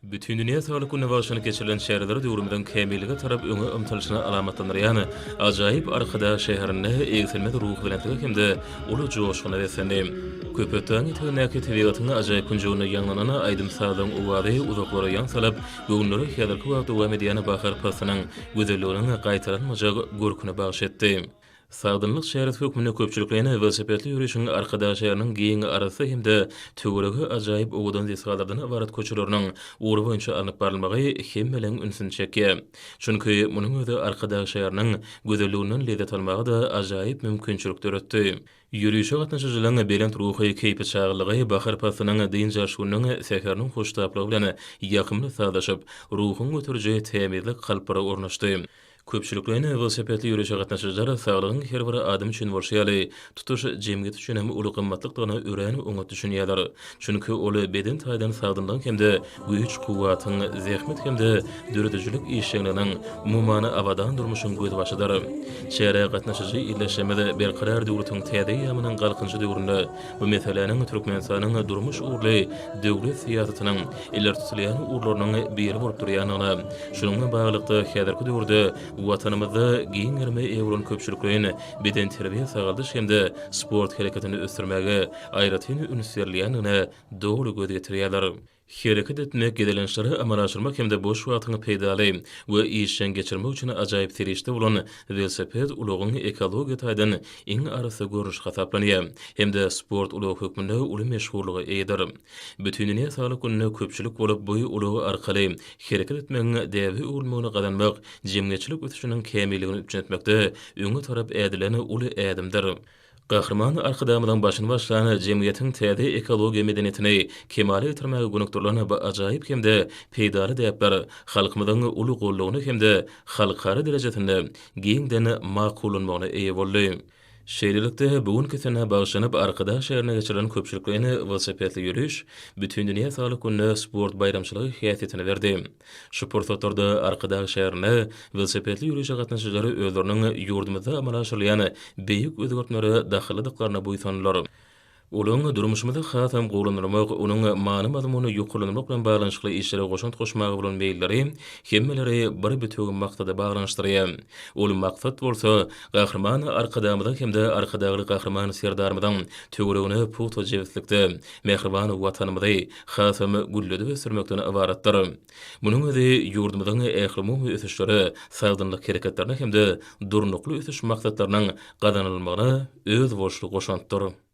Bütindünýä saglyk gününe bagyşlanyp geçirilen çäreler döwrümiziň kämillige tarap öňe ymtylyşyny alamatlandyrýan ajaýyp Arkadag şäherinde egsilmez ruhubelentlige hem-de uly joşguna beslendi. Köpetdagyň etegindäki tebigatyň ajaýyp künjeginde ýaňlanan aýdym-sazlaryň owazy uzaklara ýaň salyp, göwünlere häzirki wagt dowam edýän bahar paslynyň gözelliginiň gaýtalanmajak görküni bagyş etdi. Sagdynlyk çäresi hökmünde köpçülikleýin welosipedli ýörişiň Arkadag şäheriniň giň, arassa hem-de töweregi ajaýyp owadan desgalardan ybarat köçeleriniň ugry boýunça alnyp barylmagy hemmeleň ünsüni çekýär. Çünki munuň özi Arkadag şäheriniň gözelliginden lezzet almaga-da ajaýyp mümkinçilik döretdi. Ýörişe gatnaşyjylaryň belent ruhy keýpiçaglygy bahar paslynyň dynç alyş gününiň säheriniň hoştaplygy bilen ýakymly sazlaşyp, ruhuňy göteriji tämizlik kalplara ornaşdy. Köpçülikleýin welosipedli ýörişe gatnaşyjylar saglygyň her bir adam üçin bolşy ýaly, tutuş jemgyýet üçin hem uly gymmatlykdygyna örän oňat düşünýärler. Çünki ol beden taýdan sagdynlygyň hem-de güýç-kuwwatyň, zähmet hem-de döredijilik işjeňliginiň, umuman, abadan durmuşyň gözbaşydyr. Çärä gatnaşyjy ildeşlerimiz Berkarar döwletiň täze eýýamynyň Galkynyşy döwründe bu meseläniň Türkmenistanyň durmuş ugurly döwlet syýasatynyň ileri tutulýan ugurlarynyň biri bolup durýandygyna, şunuň bilen baglylykda, häzirki döwürde Watanymyzda giň gerime eýe bolan köpçülikleýin bedenterbiýe-sagaldyş hem-de sport hereketini ösdürmäge aýratyn üns berilýändigine doly göz ýetirýärler. Hereket etmek, gezelençleri amala aşyrmak hem-de boş wagtyňy peýdaly we işjeň geçirmek üçin ajaýyp serişde bolan welosiped ulagyň ekologiýa taýdan iň arassa görnüşi hasaplanýar hem-de sport ulagy hökmünde uly meşhurlyga eýedir. Bütindünýä saglyk gününde köpçülik bolup bu ulag arkaly hereket etmegiň däbe öwrülmegini gazanmak jemgyýetçilik ösüşiniň kämilligini üpjün etmekde öňe tarap ädilen uly ädimdir. Gahryman Arkadagymyzyň başyny başlan jemgyýetiň täze ekologiýa medeniýetini kemala getirmäge gönükdirilen bu ajaýyp hem-de peýdaly däpler halkymyzyň uly goldawyna hem-de halkara derejesinde giňden makullanmagyna eýe boldy. Şeýlelikde, bu günki senä bagyşlanyp Arkadag şäherinde geçirilen köpçülikleýin welosipedli ýöriş Bütindünýä saglyk gününe sport baýramçylygy häsiýetini berdi. Şu pursatlarda Arkadag şäherinde welosipedli ýörişe gatnaşyjylar özleriniň ýurdumyzda amala aşyrylýan beýik özgertmelere dahyllydyklaryna buýsandylar. Olaryň durmuşymyzy hasam gowulandyrmak, onuň many-mazmunyny ýokarlandyrmak bilen baglanyşykly işlere goşant goşmaga bolan meýilleri hemmeleri bir bitewi maksada baglanyşdyrýar. Ol maksat bolsa, Gahryman Arkadagymyzyň hem-de Arkadagly Gahryman Serdarymyzyň töweregine pugta jebislikde, mähriban Watanymyzy hasam gülledip ösdürmekden ybaratdyr. Munuň özi ýurdumyzyň ählumumy ösüşlere, sagdynlyk hereketlerine hem-de Durnukly ösüş maksatlarynyň gazanylmagyna özboluşly goşantdyr.